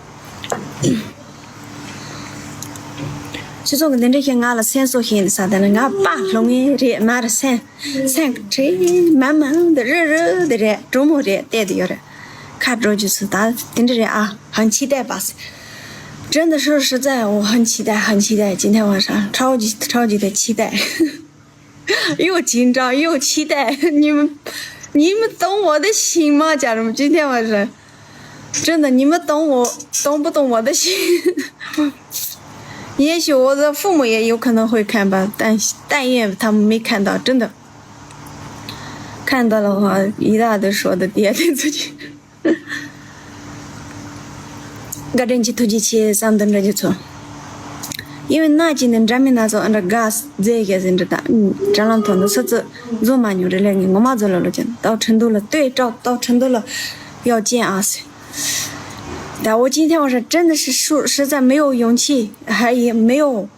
སྤྱི་ཚོགས་ཀྱི་འདི་འདྲ་ཞིག་ང་ལ་སེམས་གསོ་ཞིག་ཡིན་ས་དེ་ནི་ང་པ་ལྷུང་ངེས་རེད་མ་རེད་སེམས། སེམས་ཁྲེལ་མ་མ་འདི་རི་རི་འདི་རེད་གྲོ་མོ་རེད་བལྟས་དུ་ཡོད་རེད། ཁ་གྲོ་རྒྱུ་ཚོད་ད་དེ་འདྲ་རེད་ཨ་ཧན་ཆི་ཏའི་པ་སི། དྲན་ད་ཧྲི་ཧྲི་ཙ་འོ་ཧན་ཆི་ཏའི་ཧན་ཆི་ཏའི་ཅི་འདྲ་བ་ཧྲ་ཁྲའོ་ཇི་ཁྲའོ་ཇི་ཏའི་ཆི་ཏའི། 又紧张又期待，你们你们懂我的心吗？家人们，今天晚上真的，你们懂我，懂不懂我的心？也许我的父母也有可能会看吧，但但愿他们没看到，真的。看到的话，一大堆说的爹对自己。 བཀའ་དྲིན་ཆེ་ཐུགས་རྗེ་ཆེ་བསམ་དུ་འདྲ་རྒྱུ་ཚོ། ཡིན་ན་ཅི་ནས་འདྲ་མིན་སྣ་ཚོགས་ཨ་འདྲ་དགའ་མཛེས་རྒྱ་ཟིན་འདྲ་དང་དྲ་ལམ་ཐོག་ནས་སུ་ཙི་བཟོ་མ་མྱོང་རེ་ལས་ངས་ངོ་མ་བཟོ་ལ་ལོ་ཅན་ཏོག་ཁྲིན་དུ་ལ་ལྟོས་ཀྲོག་ཏོག་ཁྲིན་དུ་ལ་ཡོག་ཅན་ཨ་སི། ད་འོ་今天晚上真的是实实在没有勇气，还也没有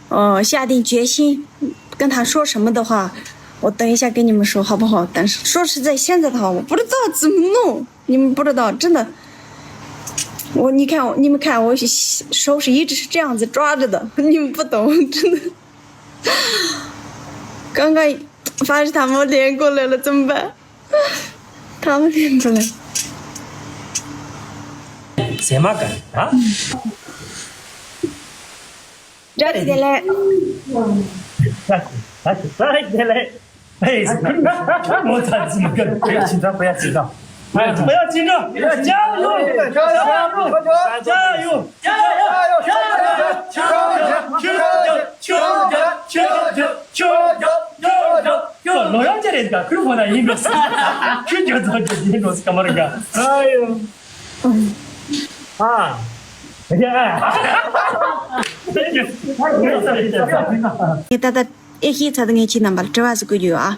呃，下定决心跟他说什么的话，我等一下给你们说好不好？但是说实在，现在的话，我不知道怎么弄，你们不知道，真的。我你看，你们看，我是手是一直是这样子抓着的，你们不懂，真的。刚刚发现他们连过来了，怎么办？他们连过来。谁骂干啥？这里的嘞。这里的嘞。 哎，我操，这么个，不要紧张，不要紧张，不要紧张，不要紧张，加油，加油，加油，加油，加油，加油，加油，加油，加油，加油，加油，老杨家的一个，可以放在一个，可以叫做这一个，是干嘛的？哎呦，啊，哎呀，哎呀，你大大 ཨེ་ཤེས་ཚ་ད་ངས་ཁྱེད་རྣམ་པར་དྲི་བ་ཟིག་བཀོད་རྒྱུ་ཡོད་ཨ།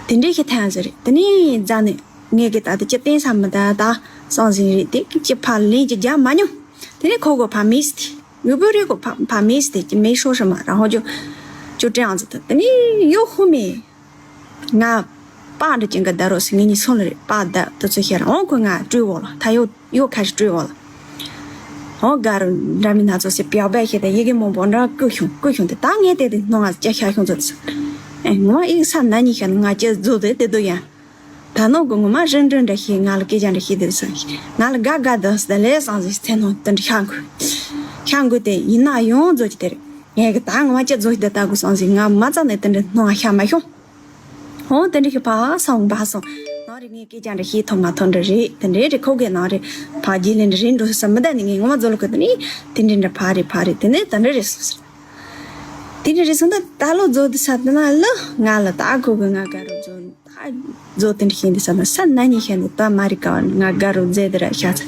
དེ་འདྲའི་ཤི་ཐན་ཟེར་རེད། དེ་ནས་རྫ་ནས་ངས་གི་ད་དེ་ཅི་བསྟན་ས་མི་ད་ད་སང་ཟིན་རེད། དེ་ཅི་ཕ་ལེན་ཅི་རྒྱ་མ་མྱོང་། དེ་ནས་ཁོ་གོ་ཕ་མིས་དེ་ངུ་བོ་རེ་གོ་ཕ་ཕ་མིས་དེ་ཅི་མེ་ཤོ་ཧྲི་མ་རང་ཧོ་ཅོ་ཅོ་ཀྲེང་ཟི་ད། དེ་ནས་ཡོ་ཧུ་མེ་ང་པ་འདྲ་ཅན་ག་ད་རོ་སི་ངེ་ཉི་སོང་ལ་རེད། པ་ད་དུ་ཚོ་ཤེ་རང་ཁོ་ང་སྤྲུལ་བོ་ལ་ད་ཡོད། ཡོ་ཁ་ཤི་སྤྲོད་འོ་ལ། ཧོ་ག་རུ་འདྲ་མི་སྣ་ཚོ་སེ་པྱག་པ་ཤེས་ད་ཡི་གེ་མང་པོ་འདྲ་བཀོད་བྱུང་བཀོད་བྱུང་དེ་ད་ངས་དེ་དེ་སྣང་ང་སྐྱ་ཤ་ཤོང་ཚོ་དེ་ས། ཨེ་ངོ་མ་ཡིག་ས་ན་ཉི་ཤ་ང་སྐྱ་བཟོ་དེ་དེ་དུ་ཡང་། ད་ནོ་གི་ངོ་མ་རིན་རིན་འདྲ་ཤེས། ང་ལ་སྐད་ཆ་འདྲ་ཤེས་དེ་ས། ང་ལ་དགའ་དགའ་དང་ས་ལས་སང་ཟིག་ཚེ་ནང་དེ་འདྲ་ཤ་འགུ། ཤ་འགུ་དེ་ཡིན་ན་ཡོང་བཟོ་གི་དེ་རེད། ངས་གི་ད་ངོ་མ་སྐྱ་བཟོ་ཤི་དེ་ལྟ་དགོས་སང་ཟིག་ང་མ་རྩ་ནས་དེ་འདྲ་སྣང་ང་ཤ་མ་ཤོང་། ཧོ་དེ་འདྲ་ཞིག་ཕ་སང་བ་སང་། ནང་རེ་ངས་སྐད་ཆ་འདྲ་ཤེས་ཐོག་མ་ཐོན་འདྲ་རེད། དེ་འདྲའི་རེ་ཁོ་གའི་ནང་རེ་ཕ་རྗེས་ལེན་འདྲ་རེད་འགྲོ་ས་མི་ད་ནི་ངས་ངོ་མ་རྫོ་ལོ་ཁོ་དེ་ནི་དེ་འདྲ་འདྲ་ཕ་རེད་ཕ་རེད་དེ་ནི་དེ་འདྲ་རེད་སོང་ཟེར། དེ་འདྲ་རེད་སོང་ད་ད་ལོ་རྫོ་དེ་ས་དེ་ན་ལོ་ང་ལ་ད་ཁོ་གི་ང་དགའ་རུ་རྫོ་ད་རྫོ་དེ་འདྲ་ཤེས་འདི་ས་ན་ས་ན་ཉི་ཤེས་འདི་ད་མ་རེད་ཀ་བ་ང་དགའ་རུ་རྫེ་དེ་ར་ཤ་ཚ།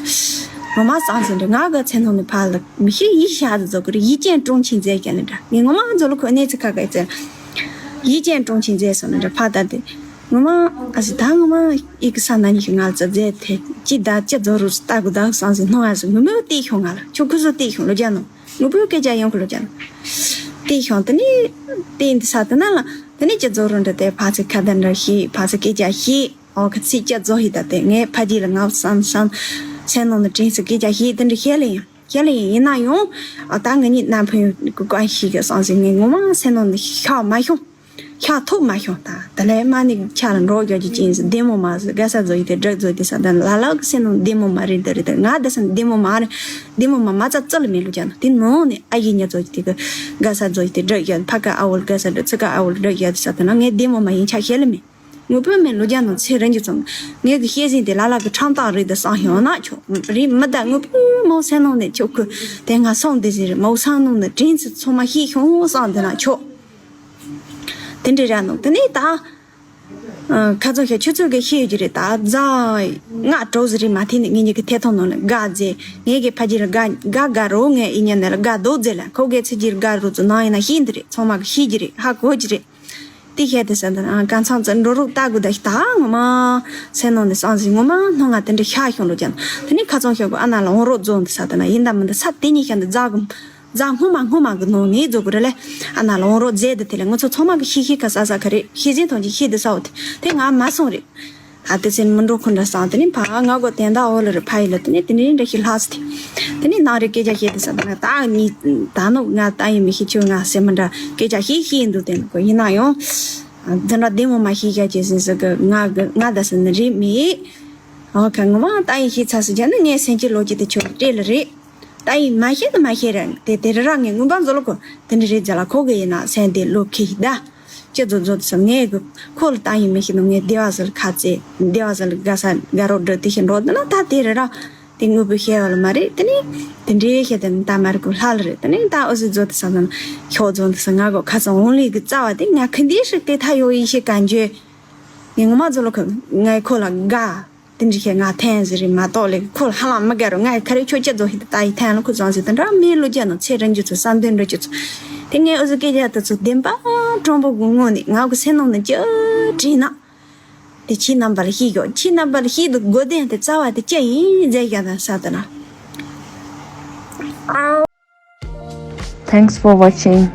ངོ་མ་སང་ཟེར་འདྲ་ང་ག་ཚེ་ནང་ནི་ཕ་ལ་མི་ཤེས་ཡིད་ཤ་ཚ་རྫོ་གི་རེད། ཡིད་ཅན་ཀྲུང་ཆིང་རྫེ་རྒྱ་ལ་འདྲ་ངས་ངོ་མ་རྫོ་ལོ་ཁོ་གནས་ཚེ་ཁ་ག་ཚེ། ཡིད་ཅན་ཀྲུང་ཆིང་མཛད་སོང་ན་འདྲ་ཕ་ད་དེ། ངོ་མ་ཨ་སི་ད་ངོ་མ་ཡི་གེ་ས་ན་ཉི་ཤི་ང་ལ་ཙ་མཛད་དེ་ཅི་ད་ཅི་རྫོ་རུ་ལྟ་དགོས་ད་སང་ཟིན་སྣང་ཨ་སི་ངོ་མོ་བལྟས་ཤོང་ང་ལ་ཁྱོད་ཁུ་སུ་བལྟས་ཤོང་ལོ་རྒྱ་ནོ་ངོ་བོས་སྐད་ཆ་ཡོང་གི་ལོ་རྒྱ་ནོ་བལྟས་ཤོང་དེ་ནི་བལྟས་འདི་ས་དེ་ན་ལ་དེ་ནི་ཅི་རྫོ་རུ་འདྲ་དེ་ཕ་ཚི་ཁ་ད་འདྲ་ཤི་ཕ་ཚི་སྐད་ཆ་ཤི་ཨོ་ཁ་ཚི་ཅི་རྫོ་ཧི་ད་དེ་ངས་ཕ་རྗེས་ལ་ང་སང་སང་སེ་ནོ་ནི་དྲིན་སི་སྐད་ཆ་ཤི་དེ་འདྲ་ཤེས་ལེ་ཡང་། ཁྱེད་ལ་ཡིན་ན་ཡང་ཨ་ད་ང་གཉིས་རྣམ་འཕུལ་གི་བཀའ་ཤིག་གི་སང་ཟིག་ངས་ངོ་མ་སེམས་ནང་ནས་ཤ་མ་ཤོང་། ཤ་ཐུག་མ་ཤོང་ད་དེ་ལས་མ་ནི་ཆ་ལ་འགྲོ་རྒྱག་གི་ཅིང་ཟིག་བདེ་མོ་མ་ཟིག་དགའ་ས་ཟོ་ཡི་དེ་སྦྲག་ཟོ་ཡི་དེ་ས་དང་ལ་ལ་གི་སེམས་ནང་བདེ་མོ་མ་རེད་འདི་རེད་དེ་ང་དེ་སང་བདེ་མོ་མ་རེད། བདེ་མོ་མ་མ་ཙ་ཙི་ལ་མེད་ལོ་རྒྱག་ན་དེ་ནང་ནས་ཨ་ཡེ་ཉ་ཟོ་ཡི་དེ་གི་དགའ་ས་ཟོ་ཡི་དེ་སྦྲག་རྒྱག་ཕ་ཀ་ཨ་བོ་ལ་དགའ་ས་སྦྲག་ཚི་ཀ་ཨ་བོ་ལ་སྦྲག་རྒྱག་དེ་ས་དང་ན་ངས་བདེ་མོ་མ་ཡིན་ཆ་ཤེས་ལ་མེད། ངུ་བོས་མེད་ལོ་རྒྱ་ནང་ཚེ་རིང་གི་ཚོང་། ངེད་ཀྱི་ཤེས་ཟིན་དེ་ལ་ལ་གི་ཁྲམ་ཐག་རེད་དེ་སང་ཡོང་ན་ཆོག་རེད་མི་ད་ངུ་བོས་མོ་སེམས་ནང་ནས་ཆོག་གི་དེ་ང་སོང་དེ་ཟེར་མོ་སང་ནང་ནས་དྲིན་ཚུ་ཚང་མ་ཤེས་ཤོང་སང་དེ་ན་ཆོག་དེ་འདྲ་ར་ནང་དེ་ནས་ད་ཁ་ཚོན་ཤ་ཆུ་ཚོད་གི་ཤེས་ཡོད་ཀྱི་རེད། ད་རྫ་ང་གྲོགས་ཟི་རེད་མ་ཐེ་ནས་ངེད་གཉིས་ཀྱི་ཐེ་ཐོང་ནང་ལ་དགའ་རྫེ་ངེད་ཀྱི་ཕ་རྗེས་ལ་དགའ་དགའ་དགའ་རོ་ངས་ཨི་ཉན་ནས་ལ་དགའ་རྡོ་རྫེ་ལ་ཁོ་གའི་ཚེ་རྗེས་དགའ་རོ་ཚོ་ནང་ཡིན་ན་ཤེས་འདི་རེད། ཚང་མ་གི་ཤེས་ཀྱི་རེད། ཧ་གོ་ཀྱི་རེད། དེ་བཤད་དེ་ས་འདི་ན་གང་འཚམ་ཙམ་འགྲོ་རུག་ལྟ་དགོས་ད་ཞིག་ད་ངོ་མ་སེམས་ནང་ནས་སང་ཟིག་ངོ་མ་སྣང་ང་དེ་འདྲ་ཤ་ཤོང་ལོ་ཀྱང་དེ་ནས་ཁ་ཚོང་ཤོག་གི་ཨ་ན་ལ་འོང་རོགས་རྫོང་འདི་ས་དེ་ན་ཡིན་ད་མི་འདི་ས་དེ་གཉིས་ཤ་འདི་རྫ་གི་རྫ་སྔོན་མ་སྔོན་མ་གི་ནང་ནས་རྫོགས་གི་རེད་ལེ། ཨ་ན་ལ་འོང་རོགས་རྫས་འདི་དེ་ལས་ང་ཚོ་ཚང་མ་གི་ཤི་ཤི་ཁ་ས་ས་ཁ་རེད། ཤི་ཟིན་ཐོང་གི་ཤི་འདི་ས་འོ་དེ་དེ་ང་མ་སོང་རེད། ད་དེ་ཚེ་མི་འགྲོ་ཁུ་འདྲ་སང་དེ་ནི་ཕ་ང་གོ་དེ་འདྲ་འོ་ལ་རེ་ཕ་ཡི་ལ་དེ་ནི་དེ་ནི་འདྲ་ཞིག་ལྷག་སི་དེ་དེ་ནི་ནང་རེ་སྐད་ཆ་བཤད་དེ་ས་དེ་ན་ད་ནི་ད་ནོ་ང་ད་ཡི་མི་ཤི་ཆུ་ང་སེ་མི་འདྲ་སྐད་ཆ་ཤིག་ཤིག་ཡིན་འདུག་དེ་ནི་གོ་ཡིན་ན་ཡང་དེ་འདྲ་བདེ་མོ་མ་ཤིག་བཤད་ཅེས་ཟིན་ཟི་གི་ང་གི་ང་ད་སི་ནི་རེད་མི་ཨོ་ཁ་ངོ་མ་ད་ཡི་ཤི་ཚ་སི་ཅན་ནི་ངའི་སེམས་ཀྱི་ལོ་རྒྱུས་དེ་ཆོ་སྤྲེལ་ལ་རེད། ད་ཡིན་མ་ཤེས་ན་མ་ཤེས་ར་དེ་དེ་རེ་ར་ངས་ངུ་འབའ་མཛོ་ལོ་གོ་དེ་འདྲ་རེད་ཟེར་ལ་ཁོ་གི་ཡིན་ན་སེམས་དེ་ལོ་ཁེ་ཤི་ད། ཅི་ཛོ་ཛོ་ཙམ་ངས་གི་ཁོ་ལ་ད་ཡིན་མི་ཤེས་ནོ་ངས་སྡེ་བ་ཟེར་ཁ་ཙེ་སྡེ་བ་ཟེར་དགའ་ས་དགའ་རོགས་འགྲོ་དེ་ཤེས་འགྲོ་དེ་ན་ད་དེ་རེ་ར་དེ་ངུ་འབུ་ཤེས་བ་ལ་མ་རེད། དེ་ནི་དེ་འདྲའི་ཤེས་དེ་ནི་ད་མ་རེད་གོ་ལྷ་ལ་རེད། དེ་ནི་ད་ཨོ་ཟི་ཛོ་དེ་ས་ཙམ་ཤོག་ཛོ་དེ་ས་ང་གོ་ཁ་ཙམ་འོང་ལི་གི་རྩ་བ་དེ་ང་ཁི་འདི་ཧྲིག་དེ་ད་ཡོ་ཡི་ཤེས་ག་འཇོ་ངས་ངོ་མ་ཛོ་ལོ་ཁ་ངས་ཁོ་ལ་དགའ། དེ་འདྲ་བྱས་ང་འཐེན་ཟེར་རེད་མ་གཏོགས་ལས་ཁོ་ལ་ཧ་ལམ་མི་དགའ་རུ་ང་ཡི་ཁ་རེ་ཁྱོད་ཅི་ཛོ་ཧི་ད་ད་ཡི་འཐེན་ལ་ཁོ་ཙང་ཟེར་དེ་འདྲ་མི་ལོ་རྒྱ་ནང་ཚེ་རིང་རྒྱུ་ཚོ་བསམ་དོན་འགྲོ་རྒྱུ་ཚོ་དེ་ངས་ཨོ་ཟི་སྐད་ཆ་དེ་ཚོ་བདེན་པ་དྲང་པོ་གི་ངོ་ནས་ང་གི་སེམས་ནང་ནས་ཅི་དྲིས་ན་དེ་ཁྱེད་རྣམ་པ་ལ་ཤེས་ཡོད། ཁྱེད་རྣམ་པ་ལ་ཤེས་དུ་དགོས་དོན་དེ་རྩ་བ་དེ་ཅི་ཡིན་ཟེར་རྒྱ་དང་ས་དེ་ན། Thanks for watching.